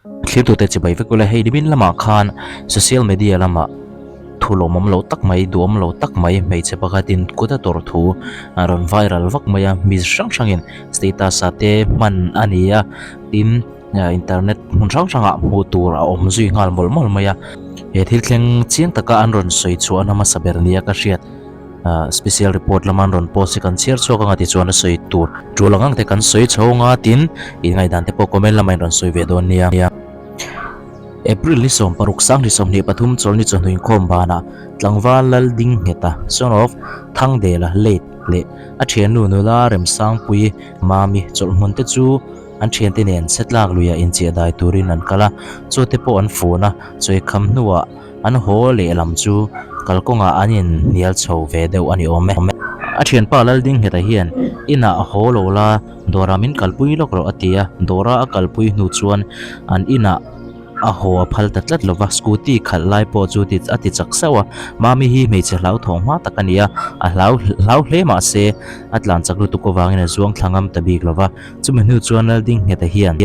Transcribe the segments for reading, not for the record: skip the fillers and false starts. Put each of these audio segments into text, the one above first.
Thlirtute chibai vek ula hei nimin lamah khan social media lamah thu lawmawm lo tak mai duhawm lo tak mai hmeichhe pakhatin kut a tawrh thu a rawn viral vak mai a mi hrang hrangin status ah te hman a ni a tin internet hmun hrang hrangah hmuh tur a awm zui nghal mawlh mawlh mai a he thil thleng chiang taka an rawn sawi chhuah na hmasa ber nia ka hriat. ah special report lama an rawn post hi kan chhiar chhuak anga tichuan a sawi tur tul ang ang te kan sawi chho anga tin in ngaihdan te pawh comment lamah in rawn sawi ve dawn nia. April ni 16 2023 chawlhni chawhnu inkhawm banah tlangval Laldingngheta son of Thangdela late leh a thiannu nula Remsangpui Mami chawlhhmun te chu an thiante nen chhetlak luiah inchiah dai turin an kal a, chaw te pawh an fun a, chawikham hnuah An haw lehlam chu kalkawngah an in hnial chho ve deuh a ni awm e. A thianpa Laldingheta hian inah a haw lo la, dawrah min kalpui lawk rawh a ti a, dawra a kalpui hnu chuan an inah a haw a phal ta tlat lo va, scooty khalh lai pawh chu a ti chak sauh a, Mami hi hmeichhe hlauthawng hma tak a ni a, a hlau hlau hle mah se a tlan chak lutuk avangin a zuang thla ngam ta bik lo va, chumi hnu chuan Laldingheta hian.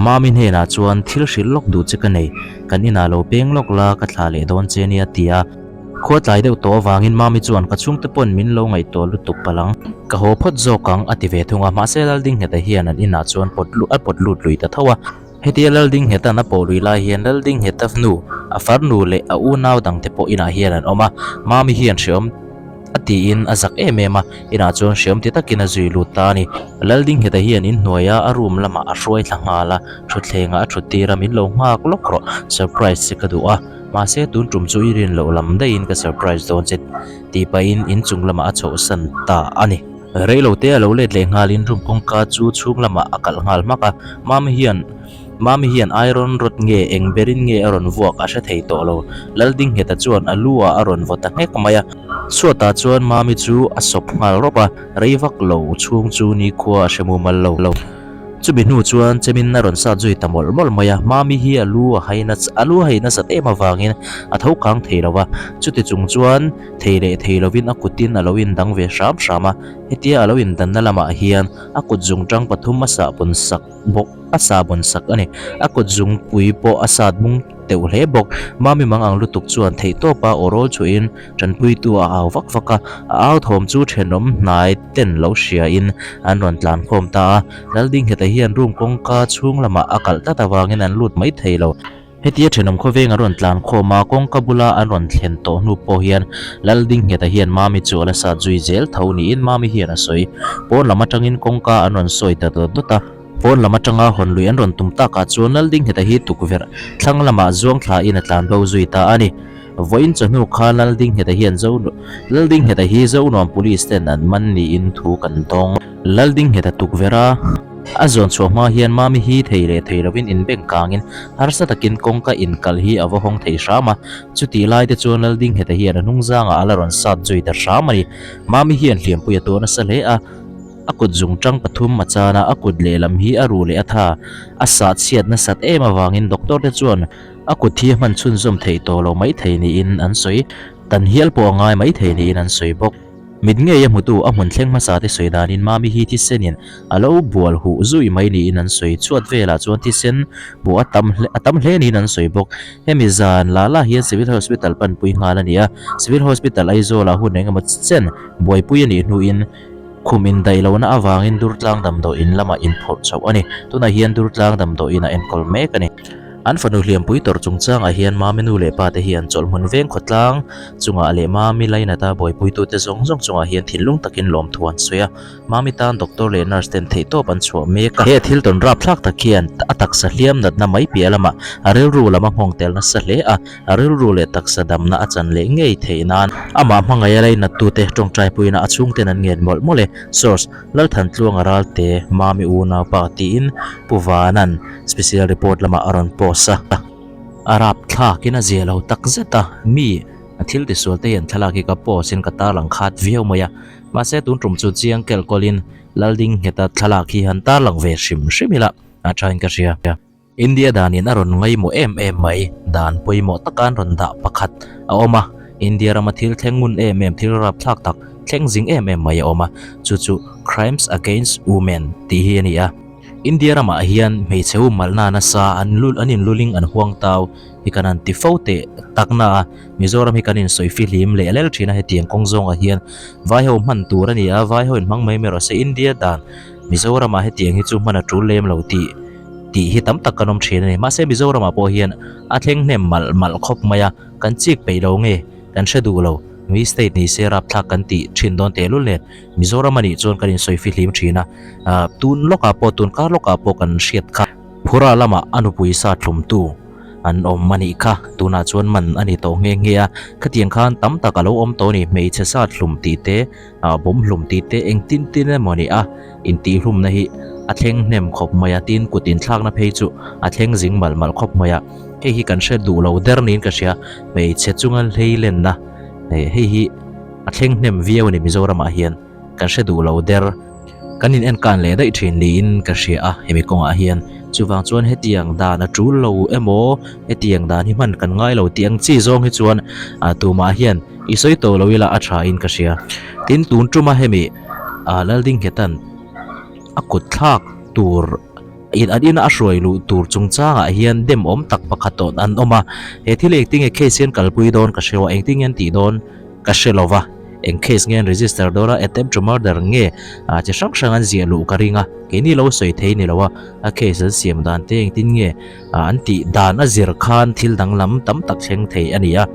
Mami hnenah chuan thil hrilh lawk duh che ka nei, kan inah lo peng lawk la ka thlah leh dawn che nia ti a. Khua tlai deuh tawh avangin Mami chuan ka chhungte pawn min lo ngaihtuah lutuk palh ang, ka haw phawt zawk ang a ti ve thung a, mahse Laldingheta hian an inah chuan pawt a pawt lut lui ta tho a. Hetia Laldingheta'n a pawh lui lai hian Laldingheta nu, a farnu leh a unau dangte pawh inah hian an awm a, Mami hian hreawm A tiin a zak em em a, inah chuan hriam ti takin a zui lut ta a ni. Laldingheta hian inhnuaia a room lamah a hruai thla nghal a, thutthlengah a thut tir a, min lo nghak lawk rawh, surprise che ka duh a, mahse tun tum chu i rin loh lam daihin ka surprise dawn che tih pahin inchung lamah a chhohsan ta a ni. Reilote a lo let leh nghalin room kawngka chu chhung lamah a kalh nghal hmak a, Mami hian Mami hian iron rod nge eng berin nge a rawn vuak a hre thei tawh lo. Laldingheta chuan a lu ah a rawn vaw ta nghek mai a. Chhuatah chuan Mami chu a sawp nghal rawp a, rei vak lo chhung chu nikhua a hre mumal lo. Chumi hnu chuan chemin a rawn sat zui ta mawlh mawlh mai a, Mami hi a lu a hai nasa a lu a hai nasat em avangin a tho kang thei lo va, chuti chung chuan thei leh thei lovin a kutin a lo indang ve hram hram a, hetia a lo indanna lamah hian a kut zungtang pathum a sahpawn sak. bawk a sahbawn sak a ni. A kut zungpui pawh a sat bung teuh hle bawk. Mami mang ang lutuk chuan theihtawpa aw rawl chhuahin tanpuitu a au vak vak a, a au thawm chu thenawm hnai ten lo hriain an rawn tlan khawm ta a. Laldingheta hian room kawngka chhung lamah a kalh tlat avangin an lut mai thei lo. Hetia thenawm khawveng an rawn tlan khawm a, kawngka bula an rawn thlen tawh hnu pawh hian Laldingheta hian Mami chu a la sat zui zel tho niin Mami hian a sawi. Pawn lam atangin kawngka an rawn sawi ta dawt dawt a, pawn lam atanga hawn lui an rawn tum takah chuan Laldingheta hi tukverh thlang lamah zuang thlain a tlan bo zui ta a ni. Vawiin chawhnu khan Laldingheta hian Zo Laldingheta hi Zonuam Police ten an man niin thu kan dawng. Laldingheta tukverh a a zawn chhuah hma hian Mami hi thei leh thei lovin inbeng kangin harsa takin kawngka inkalh hi a va hawng thei hram a, chutih lai te chuan Laldingheta hian a hnung zangah a la rawn sat zui ta hram a ni. Mami hian hliampui a tuah nasa hle a, a kut zungtang pathum a chan a, a kut lehlam hi a ruh leh a tha a sah chhiat nasat em avangin doctor te chuan a kut hi a hman chhunzawm theih tawh lo mai thei niin an sawi, tan hial pawh a ngai mai thei niin an sawi bawk. Mit ngei a hmutu a hmun thleng hmasa te sawi danin Mami hi thisenin a lo bual huh zui mai niin an sawi. Chhuat velah chuan thisen pawh a tam hle a tam hle niin an sawi bawk. Hemi zan lah lah hian Civil Hospital panpui nghal a ni a, Civil Hospital Aizawlah hun engemaw chen buaipui a nih hnuin khum indaih lohna avangin Durtlang damdawiin lamah inphawrh chhoh a ni. Tunah hian Durtlang damdawiin a enkawl mek a ni. An fanu hliampui tawrh chungchangah hian Mami nu leh pa te hian chawlhmun veng khawtlang chungah leh Mami Lainata buaipuitute zawng zawng chungah hian thinlung takin lawmthu an sawi a. Mami tan doctor leh nurse ten theihtawp an chhuah mek a. He thil tawn rapthlak tak hian a taksa hliam natna mai piah lamah a rilru lam a nghawng tel nasa hle a, a rilru leh taksa damna a chan leh ngei theih nan amah hmangaih a lainattute tawngtaipuina a chhungten an ngen mawlh mawlh e. Source. Lalthantluanga Ralte, Mami unaupa tiin Pu Vana'n special report lamah a rawn post a. A rapthlakin a zia lo tak zet a, mi a thil tisual te hian thlalak hi ka post in ka tarlang khat viau mai a, mahse tun tum chu chiang kelh kawlhin Laldingheta thlalak hi han tarlang ve hrim hrim ila a thain ka hria. India danin a rawn ngaimawh em em mai, dan pawimawh taka an rawn dah pakhat a awm a, India rama thil thleng ngun em em, thil rapthlak tak thleng zing em em mai a awm a, chu chu Crimes Against Women tih hi a ni a. India ramah hian hmeichhe hu malhna nasa an lul an inluling an huang tau hi kan han ti fo teh tak na a, Mizoram hi kan insawi fihlim leh lel thin a hetiang kawng zawngah hian vai ho hman tur a ni a, vai ho inhmang mai mai rawh se India dan Mizoramah hetiang hi chu hman a tul lem lo tih tih hi tam tak kan awm thin a ni. Mahse Mizoramah pawh hian a thleng hnem malh malh khawp mai a, kan chik peih lo nge kan hre duh lo, mi state ni se rapthlak kan tih thin dawn tehlul nen Mizoram a nih chuan kan insawi fihlim thin a, ah tun lawkah pawh tun kar lawkah pawh kan hriat kha. Phura lamah a nupui sa thlumtu an awm a nih kha, tunah chuan man a ni tawh nghe nghe a, khatiang khan tam tak a lo awm tawh a ni, hmeichhe sa thlum tih te, ah bawm hlum tih te engtin tin emaw ni a, intihhlumna hi a thleng hnem khawp mai a, tin kut inthlakna phei chu a thleng zing malh malh khawp mai a, hei hi kan hre duh lo der niin ka hria, hmeichhe chunga hlei lenna hei hi. A thleng hnem viau a ni Mizoramah hian kan hre duh lo der. Kan in enkan leh daih thin niin ka hria a hemi kawngah hian. Chuvang chuan hetiang dan a tul lo emaw hetiang dan hi hman kan ngai lo tih ang chi zawng hi chuan tumah hian i sawi tawh lo ila a tha in ka hria. Tin tun tuma hemi Laldinghnetan a kut thlak tur in an ina a hruai luh tur chungchangah hian dem awm tak pakhat tawh an awm a. He thil engtinge case hian kalpui dawn ka hre a engtinge an tih dawn Ka hre lo va, eng case nge an register dawn a, attempt to murder nge chi hrang hrang an ziah luh ka ring a, keini lo sawi thei ni lo a, a case an siam dan te engtin nge an tih dan a zir khan thil danglam tam tak thleng thei a ni a.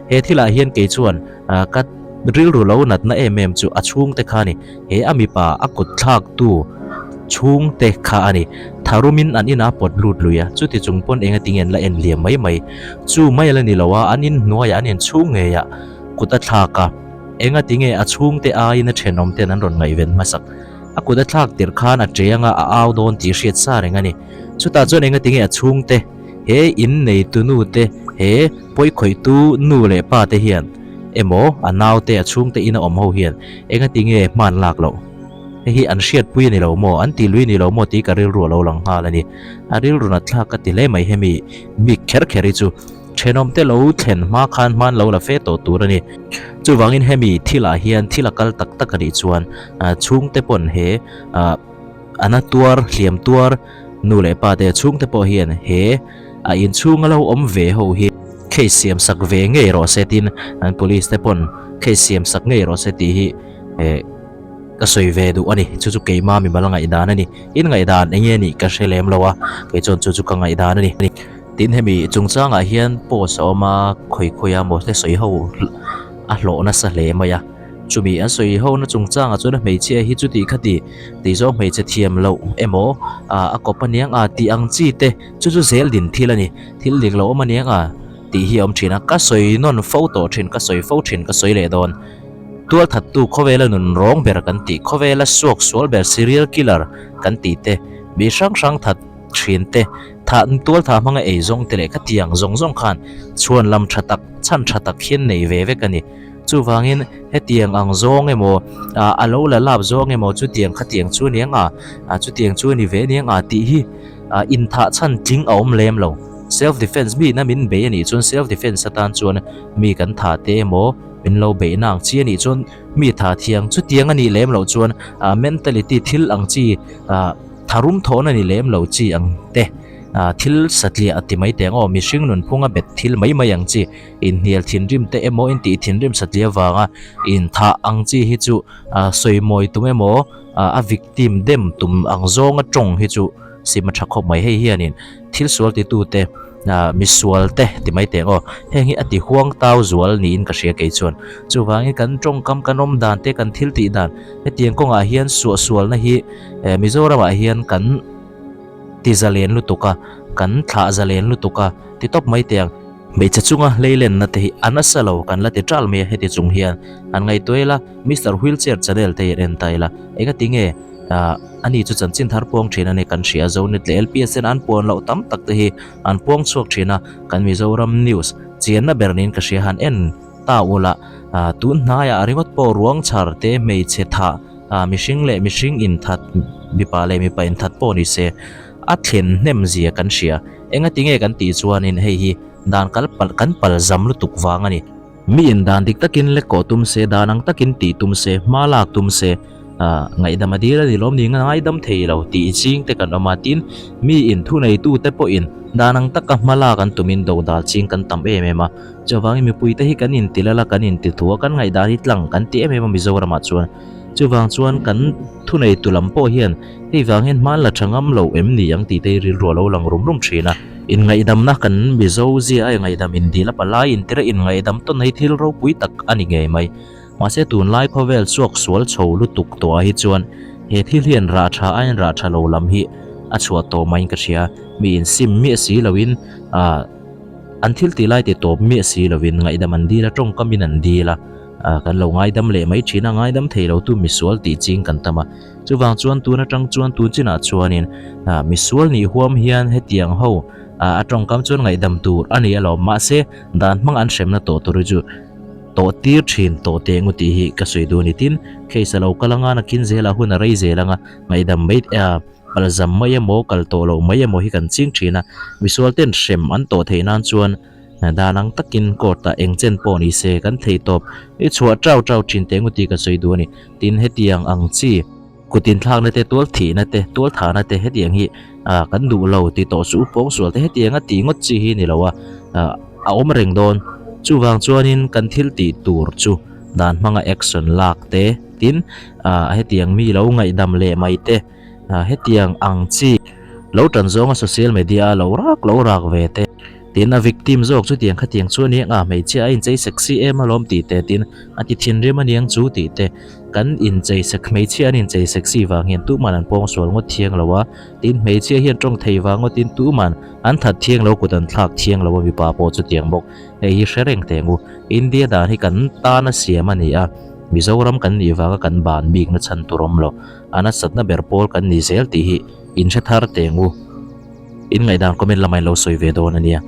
He thilah hian kei chuan ka rilru lo natna em em chu a chhungte kha a ni, he a mipa a kut thlak tu chhungte kha a ni. Tharumin an inah pawt lut lui a, chuti chung pawn engatinge an la en liam mai mai. Chu mai a la ni lo a, an inhnuaiah an inchhung ngeiah kut a thlak a, engatinge a chhungte aiin a thenawm ten an rawn ngaihven hmasak. A kut a thlak tirh khan a che anga a au dawn tih hriat sa reng a ni. Chutah chuan engatinge a chhungte, he in neitu nu te, he pawikhawihtu nu leh pa te hian emaw a naute a chhungte ina awm ho hian engatinge hman lak loh? Hei hi an hriatpui a ni lo maw, an tih lui a ni lo maw tih ka rilru a lo lang nghal a ni. A rilru nat thlak ka ti hle mai hemi bik kher kher hi chu. Thenawm te lo thlen hma khan hman lo la fe tawh tur a ni. Chuvangin hemi thilah hian thil a kal tak tak a nih chuan chhungte pawn he a na tuar, hliam tuar nu leh pa te chhungte pawh hian he a inchhunga lo awm ve ho hi case siam sak ve ngei rawh se tin an police te pawn case siam sak ngei rawh se tih hi ka sawi ve duh a ni. Chu chu keima mimal ngaihdan a ni. In ngaihdan eng nge nih ka hre lem lo a, kei chuan chu chu ka ngaihdan a ni. Tin hemi chungchangah hian post a awm a, khawi khawi a maw te sawi ho a hlawh nasa hle mai a. Chumi an sawi ho na chungchangah chuan a hmeichhia hi chuti khati tih zawng hmeichhe thiam loh emaw a kawp aniang a tih ang chi te chu chu zel din thil a ni. Thil dik lo awm aniang a tih hi a awm thin a, ka sawi nawn fo tawh thin, ka sawi fo thin, ka sawi leh dawn. Tualthattu khawvela nun rawng ber kan tih, khawvela suak sual ber serial killer kan tih te, mi hrang hrang that thin te, thah tualthah hmanga ei zawng te leh khatiang zawng zawng khan chhuan lam tha tak, chhan tha tak hian nei ve vek a ni. Chuvangin hetiang ang zawng emaw, a lo la lap zawng emaw chutiang khatiang chu aniang a, chutiang chu a ni ve aniang a tih hi inthah chhan tling a awm lem lo. Self defence mi ina min bei a nih chuan self defence atan chuan mi kan thah te emaw, Min lo beihna ang chi a nih chuan mi tha thiang chutiang a nih lem loh chuan ah mentality thil ang chi ah tharum thawn a ni lem lo chi ang te ah thil satliah a ti mai teh ang aw mihring nunphunga bet thil mai mai ang chi inhnial thinrim te emaw intih thinrim satliah avanga inthah ang chi hi chu ah sawimawi tum emaw ah a victim dem tum ang zawnga tawng hi chu sim a tha khawp mai hei hianin thil sual titute ah misual te ti mai teh ang aw heng hi a ti huang tau zual niin ka hria kei chuan chuvangin kan tawngkam kan awm dan te kan thil tih dan hetiang kawngah hian suahsualna hi eh Mizoramah hian kan ti zalen lutuk a kan thlah zalen lutuk a ti tawp mai teh ang. Hmeichhe chunga hleilenna te hi a nasa lo kan la ti ṭal mai a heti chung hian an ngaihtuah ila Mister Wheelchair channel te hi an en ta ila engatinge ah ani chu chanchin thar puang thin a ni kan hria Zonet leh LPS ten an puan loh tam tak te hi an puang chhuak thin a kan Mizoram news chianna ber niin ka hria han en ta ula ah tun hnaiah ringawt pawh ruang chhar te hmeichhe thah ah mihring leh mihring inthat mipa leh mipa inthat pawh ni se a thlen hnem zia kan hria engatinge kan tih chuanin hei hi dan kal palh kan pal zam lutuk vang a ni. Mi in dan dik takin lek kawh tum se, dan ang takin tih tum se, hma lak tum se. Ngaihdam a dil a ni lawm ni ngaidam thei lo tih ching te kan awm a, tin mi in thuneitu te pawhin dan ang taka hma lak an tumin dodal ching kan tam em em a, chuvangin mipui te hi kan inti lal a, kan inti thu a, kan ngaihdan hi tlang kan ti em em a Mizoramah chuan. Chuvang chuan kan thuneitu lam pawh hian hei vang hian hma an la tha ngam lo em ni ang tih te hi rilru a lo lang rum rum thin a. Inngaihdamna kan Mizo zia a ingaihdam indil a palai intira inngaihdam tawn hi thil ropui tak a ni ngei mai. Mahse tunlai khawvel chhuak sual chho lutuk tawhah hi chuan he thil hian rah tha aiin rah tha lo lam hi a chhuah tawh maiin ka hria. Mi insim miah si loin ah an thil tih lai ti tawp miah si loin ngaihdam an dil a, tawngkamin an dil a, ah kan lo ngaidam leh mai thin a, ngaidam thei lo tu misual tih ching kan tam a. Chuvang chuan tun atang chuan tun chinah chuanin ah misual nih huam hian hetiang ho ah a tawngkam chuan ngaihdam tur a ni alawm. Mahse dan hmang an hremna tawh tur hi chu. Tawh tir thin tawh teh ngu tih hi ka sawi duh a ni. Tin, case a lo kal anga nakin zelah hun a rei zel anga ngaihdam mai a palzam mai emaw kal tawh loh mai emaw hi kan ching thin a. Misual ten hrem an tawh theih nan chuan dan ang takin court ah eng chen pawh ni se kan thei tawp i chhuah tau tau thin teh ngu tih ka sawi duh a ni. Tin, hetiang ang chi. Kut inthlakna te, tual thihna te, tual thahna te hetiang hi ah kan duh lo ti tawh suh pawng sual te hetiang a tih ngawt chi hi ni lo a, ah a awm reng dawn. Chuvang chuanin kan thil tih tur chu dan hmanga action lak te tin ah hetiang mi lo ngaihdam leh mai te ah hetiang ang chi lo tan zawnga social media a lo rak lo rak ve te. Tin a victim zawk chutiang khatiang chu aniang a, hmeichhia a inchei sexy em alawm tih te tin a ti thinrim aniang chu tih te kan inchei sek hmeichhia an inchei sexy vang hian tuman an pawng sual ngawt thiang lo a, tin hmeichhia hian tawng thei vang ngawtin tuman an that thiang lo kut an thlak thiang lo a mipa pawh chutiang bawk hei hi hre reng teh ngu India dan hi kan tan a siam a ni a, Mizoram kan nih vanga kan ban bik na chhan tur awm lo a nasatna ber pawl kan ni zel tih hi inhre thar teh ngu. In ngaihdan comment lamah in lo sawi ve dawn a nia.